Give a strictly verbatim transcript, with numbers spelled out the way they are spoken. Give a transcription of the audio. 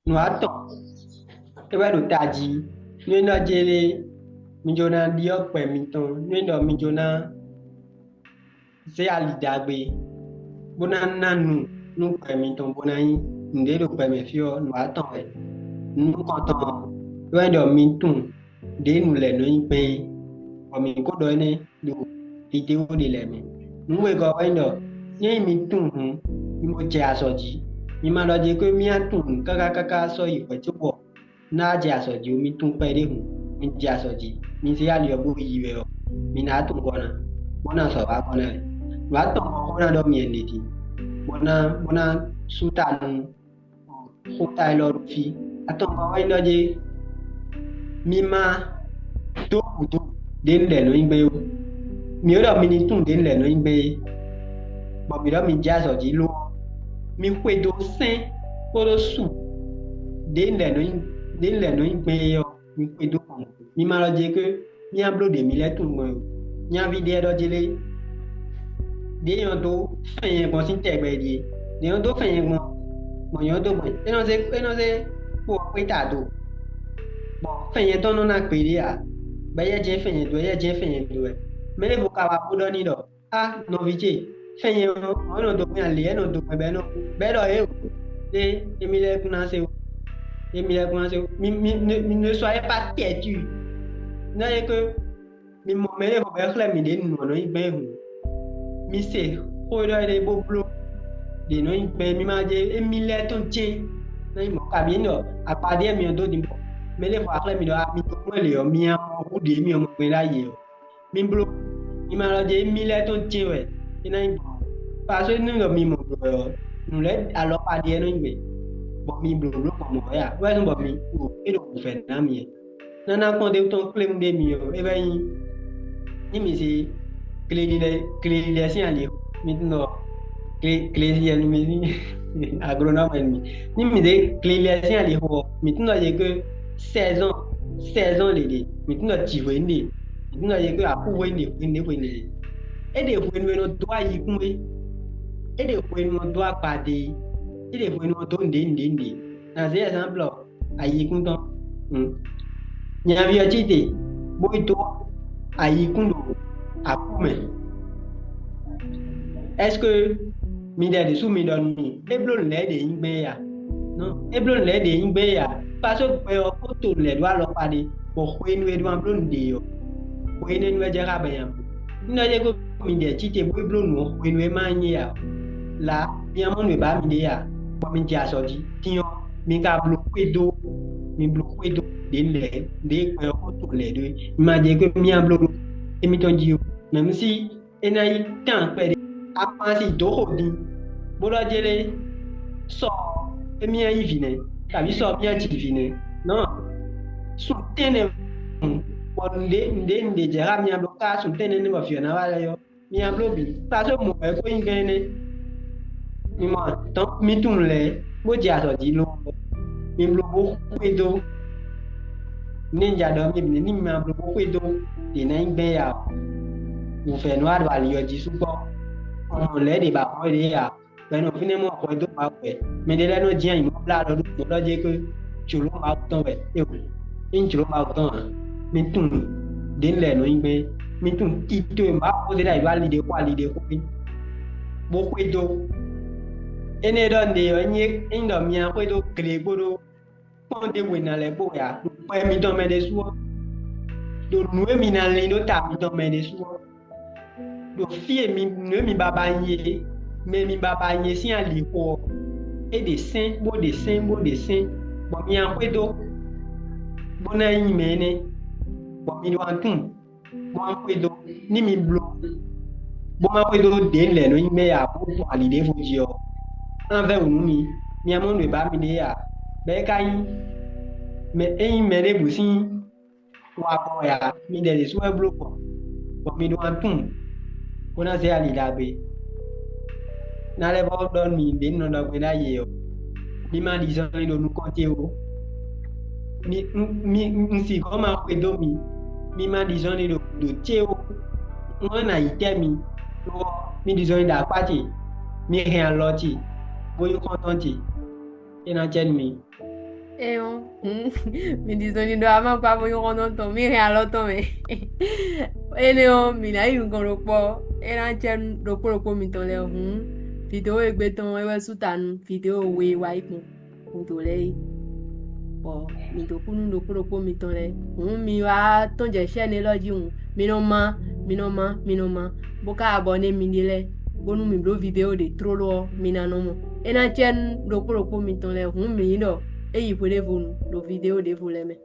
Nǔ atɔn é wɛ ɖo tají. Nú é nɔ jlé mi jló ná ɖyɔ́ gbɛ mitɔn, nú é ɖɔ mi jló ná zé ali ɖagbe, bó ná ná nu nú gbɛ mitɔn, bó ná nyí nǔɖé ɖo gbɛ mɛ fí ɔ́, nǔ atɔn wɛ. Nukɔntɔn ɔ́, é wɛ ɖɔ mi tunwun ɖě nǔ lɛ́ɛ nɔ nyí gbɛn é, bɔ mǐ ko ɖɔ énɛ́ ɖo vidéo ɖé lɛ́ɛ mɛ. Nǔ wegɔ́ wɛ nyí ɖɔ, ényí mi tunwun hǔn, mi bo jɛ azɔ̌ jí. Mi ma ɖɔ jɛ có mì tunwun nǔ káká káká sɔ́ yi hwɛ̌ cóbɔ ná jɛ azɔ̌ jí ó. Mi tunwun kpɛɖé hǔn, mi jɛ azɔ̌ jí. Mi zé ali ɔ́ bó yi wɛ ɔ́, mi ná tunwun gɔ́ ná, bó ná sɔ́ wá gɔ́ ná wɛ. Nǔ atɔn ɔ́ xó ná ɖɔ mi ɛnɛ din, bó ná bó ná sú ta nú xó ta élɔ́ ɖo fí. Atɔngɔ́ wɛ nyí ɖɔ jé mi ma dó gǔdo ɖě un lɛ̌ nɔ nyi gbɛn é ó. Mǐ e ɖɔ mi ní tunwun ɖě un lɛ̌ nɔ nyi gbɛn é, bɔ mǐ ɖɔ mi jɛ azɔ̌ jí lo ɔ́, mi xwedó sɛ́n kpódó su ɖě un lɛ̌ nɔ nyi ɖě un lɛ̌ nɔ nyi gbɛn é ɔ́, mi xwedó gbɔn. Mi ma lɔ jɛ có mi ná bló ɖě mi lɛ́ tunwun gbɔn é ó. Nyaví ɖé wɛ ɖɔ jé lé. Ɖě nyɔ́ dó fɛn nyɛ gbɔn sín tɛgbɛ ɖíe. Ɖě nyɔ́ dó fɛn nyɛ gbɔn, gbɔn nyɔ́ dó gbɔn. É nɔ zé é nɔ zé kpo ɔ́ xwé ta do. Bɔ fɛn nyɛ tɔn nɔ ná gbeɖé ǎ. Bɔ éyɛ́ jɛ́n fɛn nyɛ dó, éyɛ́ jɛ́n fɛn nyɛ dó wɛ. Mɛ ɖěvo ka wá bó ɖɔ n'i ɖɔ: "Á, nɔví ce, fɛn nyɛ ɔ́, mɔ̌ nɔ dó gbɛn ali, é nɔ dó gbɛn bɔ é nɔ bɔ é ɖɔ é o. É émí lɛ́ɛ kún ná se ó. Émí lɛ́ɛ kún ná se ó. Mi mi ne mi ne soyez pas têtu." Nɔ é que mi mɔ mɛ ɖěvo bɔ é xlɛ́ mǐ ɖě nǔ ɔ́ nɔ nyí gbɛn hǔn. Mi se xó e ɖɔ é ɖe bó bló ɖě nɔ nyí gbɛn mi ma jɛ émí lɛ́ɛ tɔn jɛ́n. Nɔ nyí mɔ̌ kabi ɖɔ akpa ɖíe mi ɔ́ dó din bɔ mɛ ɖěvo wá xlɛ́ mi ɖɔ mi dó kplɔ́n lě ɔ́, mi nya mɔ hú ɖě mi ɔ́ mɔ gbɛn ɖ'ayǐ ɔ́. Mi bló, mi ma lɔ jɛ émí lɛ́ɛ tɔn jɛ́n wɛ é ná nyí gbɔn. Paseke nú ɖɔ mi mɔ blǒ wɛ ɔ́, nǔ lɛ́ɛ alɔkpa ɖíe nɔ nyí gbɛn, bɔ mi bló bló gbɔn mɔ̌ wɛ ǎ. Wɛ nú bɔ mi ɖo é ɖo wǔvɛ́ ná mi wɛ. Nana kpɔ́n ɖé tɔn kplémú ɖé mi ɔ́, é wɛ nyí ní mi se gleli lɛ́ɛ gleli lɛ́ɛ sín ali mi tunɔ gleli lɛ́ɛ mi agronɔmɛ mi ní mi se gleli lɛ́ɛ sín ali xo ɔ́, mi tunɔ yě ké sɛzɔn sɛzɔn lě ɖe, mi tunɔ jǐhwenu ɖe, mi tunɔ yě ké akú hwenu ɖe hwenu ɖe hwenu ɖe. É ɖe hwenu e nɔ dó ayikún é, é ɖe hwenu ɔ́ dó agbadé é, é ɖe hwenu ɔ́ dó nǔɖé nǔɖé nǔɖé. Nǎ zé ɛzanplɔ ayikún tɔn. Nyaví ɔ́ cí te bó yi dó ayikún ɖo akú mɛ. Est-ce que mi ɖɛ ɖésú mi ɖɔ nú mì é bló nǔ lɛ́ɛ ɖě nyí gbɛn é a? Non, é bló nǔ lɛ́ɛ ɖě nyí gbɛn é a? Paseke gbɛ ɔ́ kó to nǔ lɛ́ɛ ɖó alɔkpa ɖé, bɔ hwenu e ɖó ná bló nǔ ɖě ɔ́, hwenu énɛ́ wɛ jɛ xá bɛ nya. Un ɖɔ jɛ kó mi ɖɛ cí te bó yi bló nǔ ɔ́ hwenu e ma nyí é a? Là, mi ná mɔ nǔ e ba mi ɖe a? Bɔ mi jɛ azɔ̌ jí. Din ɔ́, mi ka bló xwedó, mi bló xwedó ɖě lɛ̌ ɖě gbɛ ɔ́ kó to lɛ̌ ɖó é. Mi ma jɛ kó mi ná bló ɖó émítɔn jí ó. Mɛ̌ mú sí é ná nyí tán kpɛɖé. A ma si dǒ xo din, bó ɖɔ jé lé sɔ émí ná nyí vǐ nɛ́, kabǐ sɔ émí ná ji vǐ nɛ́. Nɔ sun tɛ́nnɛ bɔ nǔɖé nǔɖé nǔɖé jɛ xá mi ná bló ká sun tɛ́nnɛ nɛ́ bɔ vǐ ɔ́ ná wá lɛ́ yɔ. Mi ná bló bǐ, paseke mɔ̌ wɛ kó nyí gɛ́n énɛ́. Mi mɔ tɔn mi tunwun lɛ́ɛ, bó jɛ azɔ̌ jí ló. Mi bló bó xwedó. Ní un ja ɖɔ mi bǐ ní mi ma bló bó xwedó ɖě ná nyí gbɛn ya ɔ́, wǔvɛ́ nɔ wá ɖo ali ɔ́ jí sukpɔ́. Ọmọ lɛ́ɛ ɖě ba xɔ ɖě ya, bɔ è nɔ fínɛ́ mɔ xɔ e dó Mawu wɛ. Mɛ ɖé lɛ́ɛ nɔ jɛ́n ayǐ nɔ blá ɖɔ ɖó nǔ ɖɔ jɛ kpé jlǒ Mawu tɔn wɛ é hwɛ. Ényí jlǒ Mawu tɔn ǎ, mi tunwun ɖě un lɛ nǔ nyi gbɛn. Mi tunwun tito e Mawu xó ɖé ɖo ali ɖé xo ali ɖé xo é, bó xwedó. Énɛ́ e ɖɔ un ɖe ɔ́, ényí ényí ɖɔ mi ná xwedó gle kpódó kpɔ́n ɖěbǔ e ná lɛ́ kpó wɛ ǎ, ɖo gbɛ mitɔn mɛ ɖésú ɔ́, ɖo nǔ e mi ná lin ɖó ta mitɔn mɛ ɖésú ɔ́, ɖo fí e mi nǔ e mi ba ba nyi é, mɛ e mi ba ba nyi é sín alixo ɔ́, é ɖe sɛ́n bó ɖe sɛ́n bó ɖe sɛ́n, bɔ mi ná xwedó, bó ná nyí mɛ énɛ́, bɔ mi ɖo atún, bó ná xwedó ní mi bló, bó má xwedó ɖě lɛ̌ nɔ nyí mɛ e ǎ bó gbɔn ali ɖěvo jí ɔ́, é ná vɛ́ wǔ nú mi. Mi ná mɔ nǔ e ba mi ɖe é ǎ, bɔ é ka nyí mɛ ényí mɛ ɖěbǔ sín wa gbɔ wɛ ǎ, mi ɖɛ ɖésú wɛ bló gbɔn, bɔ mi ɖo atún, bó ná zé ali ɖagbe. Ná lɛ́ vɔ́ ɖɔ nú mi ɖě un nɔ ɖɔ gbɛn ɖ'ayǐ ɔ́, mi ma ɖi zɔnlin ɖo nukɔn ce ó. Mi mi un sigɔ́ ma xwedó mi, mi ma ɖi zɔnlin ɖo gǔdo ce ó. Un wɛ ná yi tɛ́ mi, lo ɔ́, mi ɖi zɔnlin ɖo akpá ce, mi hɛn alɔ ce, bó nyí xɔ́ntɔn ce. É ná cɛ nú mi. É ɔ́, hǔn mi ɖi zɔnlin ɖɔ a ma kpá bó nyɔ́ xɔ́ntɔn tɔn, mi hɛn alɔ tɔn mɛ. Énɛ́ ɔ́, mǐ ná yi nukɔn ɖokpɔ́, é ná jɛ nú ɖokpó ɖokpó mitɔn lɛ́ɛ hǔn. Video e gbe tɔn é wɛ sú ta nú video we wá yi kpɔ́n gǔdo lɛ́ɛ é. Bɔ mǐ dó kú nú ɖokpó ɖokpó mitɔn lɛ́ɛ. Hǔn mi wá tɔ́n jɛ chaîne élɔ́ jí hǔn, mi nɔ má, mi nɔ má, mi nɔ má, bó ka abɔné miɖée lɛ́ɛ, bónú mǐ bló video ɖě tlóló ɔ́, mi ná nɔ mɔ. É ná jɛ nú ɖokpó ɖokpó mitɔn lɛ́ɛ hǔn mǐ nyí ɖɔ é yi hwe ɖěvo nu ɖo video ɖěvo lɛ́ɛ mɛ.